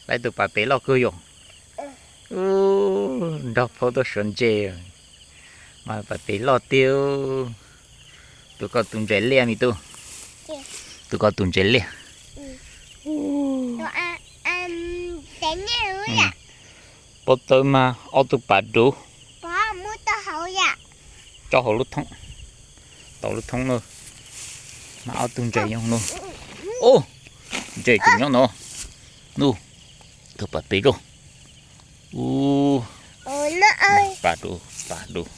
Lawv tus pas pem loj kawg yom. Nrog phauj tuaj suav ntses, mas pas pem loj tiag. Tus ko tus ntses liaj me tub. Tus ko tus ntses liaj. Pob tawb mas ob tug pas dub. Tso hauv lub thoob, tau lub thoob na. Mas ob tug ntses nyob no. Ub, ntses tseem nyob no. Nub, tug pas pem rau. Ub, pas dub, pas dub.